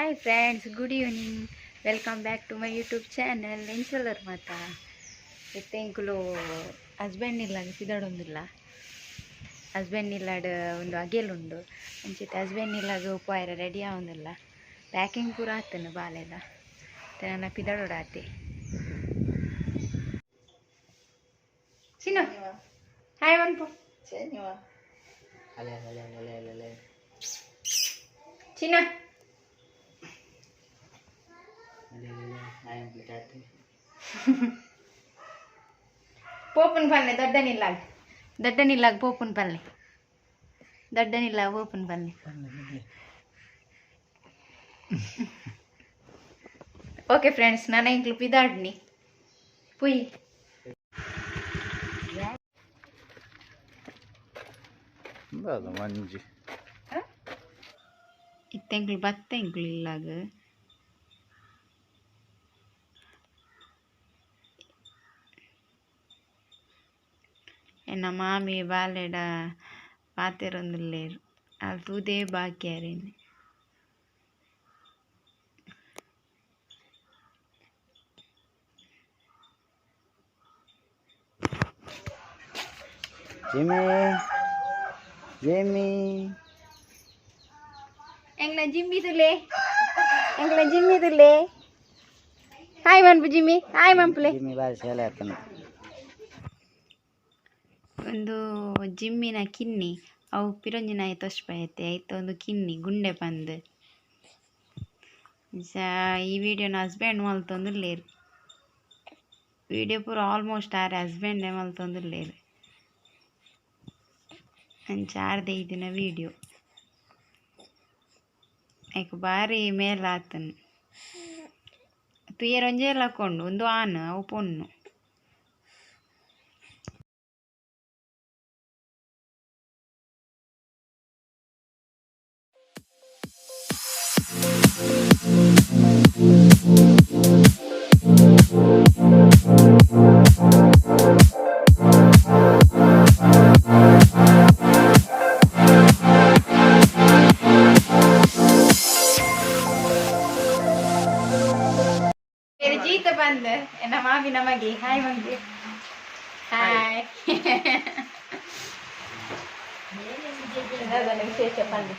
Hi friends, good evening. Welcome back to my YouTube channel. ಎಂಚಲರ್ ಮಾತ ಇತ್ತೆಂಕುಲು husband ಇಲ್ಲಾಗ ಪಿದಡೊಂದಿಲ್ಲ. Husband ಇಲ್ಲಾಡ್ ಒಂದು ಅಗೆಲುಂಡು ಅಂಚಿತ್ತೆ husband ಇಲ್ಲಾಗ ಉಪಾಯರ ready ಆವೊಂದಿಲ್ಲ. Packing ಪೂರ ಆತನು ಬಾಲೆದ ನನ್ನ ಪಿದಡೊಡಾತೆ. ಚಿನ್ನು ಹಾಯ್ ಮನ್ಪು ಅಲೆ ಅಲೆ ಅಲೆ ಅಲೆ ಅಲೆ ಚಿನ್ನ ಪೋಪನ್ ಪಲ್ಲೆ ದೊಡ್ಡನಿಲ್ಲಾಗ ದೊಡ್ಡನಿಲ್ಲಾಗ ಪೋಪನ್ ಪಲ್ಲೆ ದೊಡ್ಡನಿಲ್ಲಾಗ ಪೋಪನ್ ಪಲ್ಲೆ. ಓಕೆ ಫ್ರೆಂಡ್ಸ್, ನಾನು ಇಂಕ್ಲು ಪಿದಾಡ್ನಿ ಪುಯ್. ಮಂಜಿ ಇತ್ತೆಂಕ್ಲು ಬತ್ತ ಎಂಕ್ಲು ಇಲ್ಲಾಗ ಎನ್ನ ಮಾಮಿ ಬಾಲೆಡ ಪಾತೆರೊಂದುಲ್ಲೇರು ಅಲ್ ತೂದೇ ಬಾಕಿ ಅರೇನು. ಜಿಮ್ಮಿ ಜಿಮ್ಮಿ ಎಂಗ್ಲ ಜಿಮ್ಮಿ ತುಲೆ ಎಂಗ್ಲ ಜಿಮ್ಮಿ ತುಲೆ ಹಾಯ್ ಮನ್ಪು ಜಿಮ್ಮಿ ಹಾಯ್ ಮನ್ಪುಲೆ. ಜಿಮ್ಮಿ ಬಾರಿ ಸೇಲೆ ಆತನ. ಒಂದು ಜಿಮ್ಮಿನ ಕಿನ್ನಿ ಅವು ಪಿರೊಂಜಿನ ತೊಷ್ಪಾಯತೆ ಐತ ಒಂದು ಕಿನ್ನಿ ಗುಂಡೆ ಪಂದ್. ಈ ವಿಡಿಯೋನ ಹಸ್ಬೆಂಡ್ ಮಲ್ತೊಂದುಲ್ಲೇರು. ವಿಡಿಯೋ ಪೂರ ಆಲ್ಮೋಸ್ಟ್ ಆರೆ ಹಸ್ಬೆಂಡೇ ಮಲ್ತೊಂದುಲ್ಲೇರು. ಅಂಚ ಆರ್ದೆ ಇದಿನ ವಿಡಿಯೋ ಐಕ್ ಬಾರಿ ಮೇಲ ಆತನು ತುಯ್ಯರ ಒಂಜೇ ಲಕ್ಕೊಂಡು ಒಂದು ಆನ್ ಅವು ಪೊಣ್ಣು. ಜೀತ ಬಂದ್ ಎನ್ನ ಮಾಮಿ ನಮಗೆ ಹಾಯ್ ಮಂಗೆ ಹಾಯ್. ವಿಶೇಷ ಪಂದ್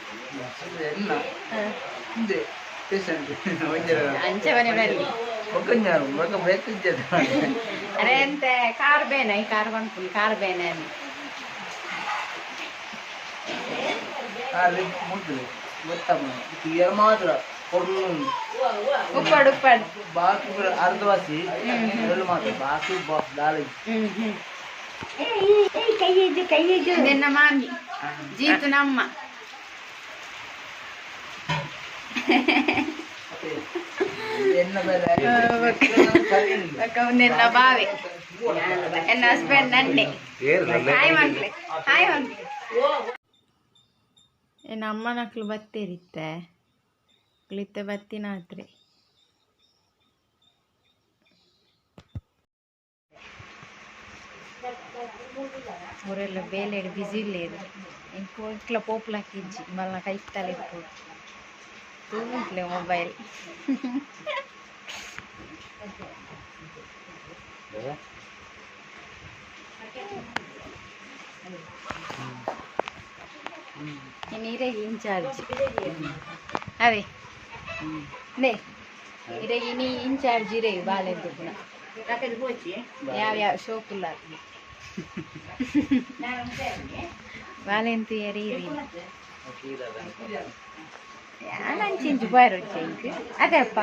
ಅಂಚೆ ಮನೆ ಬರಲಿ. ಅರೆ ಎಂತ ಕಾರ್ ಬೇನ ಈ ಕಾರ್ ಬಂದ್ಪುಲ್ ಕಾರ್ ಬೇನೆ ಮಾತ್ರ ಉಪ್ಪಾಡು ಉಪ್ಪಾಡು ಬಾಕಿ ಅರ್ಧವಾಸಿ ಮಾತ್ರ ಬಾಕಿ ದಾಳಿ. ನಿನ್ನ ಮಾಮಿ ಜೀತು ನಮ್ಮ ನಿನ್ನ ಬಾವೆ ಎನ್ನ ಹಸ್ಬೆಂಡ್ ನನ್ನೆ ಹಾಯ್ ಮನ್ಪ್ಲೆ ಹಾಯ್ ಮನ್ಪ್ಲೆ. ಎನ್ನ ಅಮ್ಮನಕ್ಲು ಬತ್ತೇರಿತ್ತೆ ಕ್ಲಿತ್ತೆ ಬತ್ತಿನಾತ್ರೆ. ಊರೆಲ್ಲ ಬೇಲೆಡ್ ಬಿಸಿ ಇಲ್ಲೇರು ಇಂಕು ಇಕ್ಲ ಪೋಪ್ಲಾಕಿಜ್ಜಿ ಮಲ್ಲ ಕೈತಲೆ ಇಪ್ಪು ತೂಂಟ್ಲೆ ಮೊಬೈಲ್. ನೀರೇ ಇನ್ಚಾರ್ಜ್ ಅದೇ ನೇ ಇರೆ ಇನಿ ಇನ್ಚಾರ್ಜ್ ಇರೇ ಬಾಲೆದ್ದು ಪುನಃ ಯಾವ ಯಾವ ಶೋಕುಲ್ಲ ಬಾಲೆಂತು ಎರಿ ಯಾನಂಚಿಂಚು ಬಾರೊಚ್ಚೆ ಇಂಕ್ ಅದೇ ಅಪ್ಪ.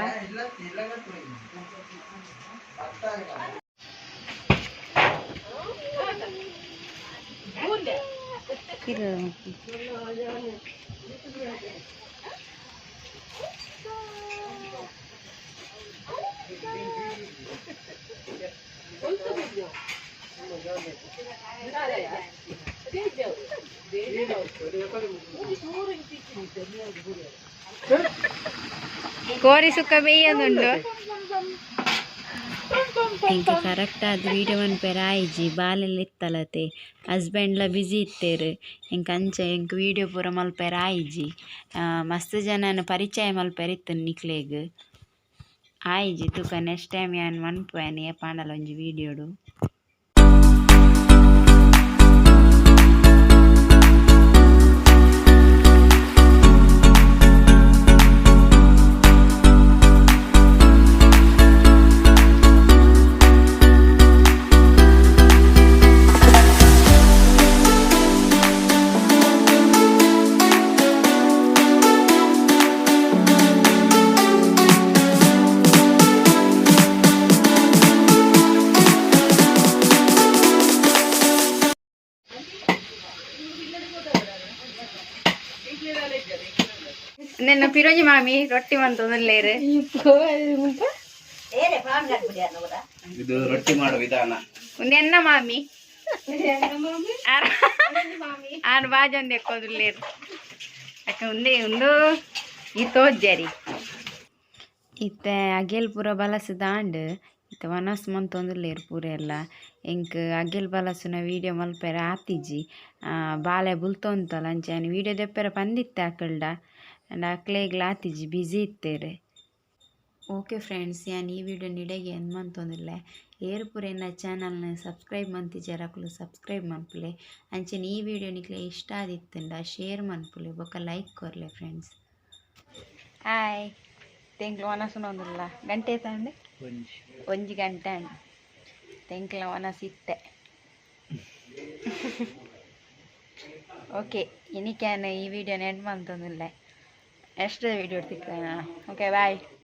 ಕೋರಿ ಸುಕ್ಕ ಬೇಯದುಂಡು. ಎಂಕ್ ಕರೆಕ್ಟ್ ಆದ್ ವೀಡಿಯೋ ಮನ್ಪೆರೆ ಆಯಿಜಿ ಬಾಲೆಲ್ ಇತ್ತಲತೆ ಹಸ್ಬೆಂಡ್ಲ ಬಿಜಿ ಇತ್ತೆರ್ ಎಂಕ್ ಅಂಚ ಎಂಕ್ ವೀಡಿಯೋ ಪೂರ ಮಲ್ಪೆರೆ ಆಯಿಜಿ ಮಸ್ತ್ ಜನನ ಪರಿಚಯ ಮಲ್ಪೆರೆ ಇತ್ತುಂಡು ನಿಕ್ಲೆಗ್ ಆಯಿಜಿ ತೂಕ ನೆಕ್ಸ್ಟ್ ಟೈಮ್ ಯಾನ್ ಮನ್ಪುವೆ ಏಪಾಂಡಲ ಒಂಜಿ ವೀಡಿಯೋಡು. ನಿನ್ನ ಪಿರೋಜಿ ಮಾಮಿ ರೊಟ್ಟಿ ಮಂತೊಂದುಲ್ಲೇರು. ಇದು ರೊಟ್ಟಿ ಮಾಡುವ ವಿಧಾನ. ಉಂದೆನ್ನ ಮಾಮಿ ಆರ್ ಬಾಜೊಂದು ಎಕ್ಕೊಂದುಲ್ಲೇರು ಅಕ್ಕ ಉಂದೆ ಉಂದು ಈ ತೋಜ್ಜರಿ. ಇತ್ತೆ ಅಗೆಲ್ ಪೂರ ಬಲಸುದಾಂಡ್ ಇತ್ತೆ ವನಸ್ ಮಂತೊಂದುಲ್ಲೇರು ಪೂರ ಎಲ್ಲ. ಎಂಕ್ ಅಗೆಲ್ ಬಲಸುನ ವೀಡಿಯೋ ಮಲ್ಪೆರೆ ಆತಿಜಿ. ಬಾಲೆ ಬುಲ್ತೊಂತಲ್ಲ ಅಂಚ ಯಾನ್ ವೀಡಿಯೋ ದೆಪ್ಪೆರೆ ಪಂದಿತ್ತೆ ಅಕಲ್ಡ ಅಂಡ ಅಕ್ಲೆಗ್ಲ ಆತಿಜಿ ಬಿಜಿ ಇತ್ತೆರ್. ಓಕೆ ಫ್ರೆಂಡ್ಸ್, ಯಾನ್ ಈ ವಿಡಿಯೋ ಇಡೆಗೆ ಎಂಡ್ ಮಂತೊಂದುಲ್ಲೆ. ಏರ್ ಪೂರ ಎನ್ನ ಚಾನಲ್ನ ಸಬ್ಸ್ಕ್ರೈಬ್ ಮಂತಿಜೆರ್ ಅಕುಲು ಸಬ್ಸ್ಕ್ರೈಬ್ ಮನ್ಪುಲೆ. ಅಂಚನೆ ಈ ವಿಡಿಯೋ ನಿಕ್ಲೆ ಇಷ್ಟ ಆದಿತ್ತುಂಡ ಶೇರ್ ಮನ್ಪುಲೆ ಬೊಕ ಲೈಕ್ ಕೊರ್ಲೆ ಫ್ರೆಂಡ್ಸ್. ಹಾಯ್, ತೆಂಕ್ಲ ವನಸುನೊಂದುಲ್ಲ. ಗಂಟೆ ತಾಂಡೆ ಒಂಜಿ ಗಂಟೆ ಅಂಡ್ ತೆಂಕ್ಲ ವನಸ್ ಇತ್ತೆ. ಓಕೆ, ಇನಿಕ್ಯಾನ್ ಈ ವಿಡಿಯೋನ ಎಂಡ್ ಮಂತೊಂದುಲ್ಲೆ. ನೆಕ್ಸ್ಟ್ ವಿಡಿಯೋ ತಿಕ್ಕ. Okay, bye.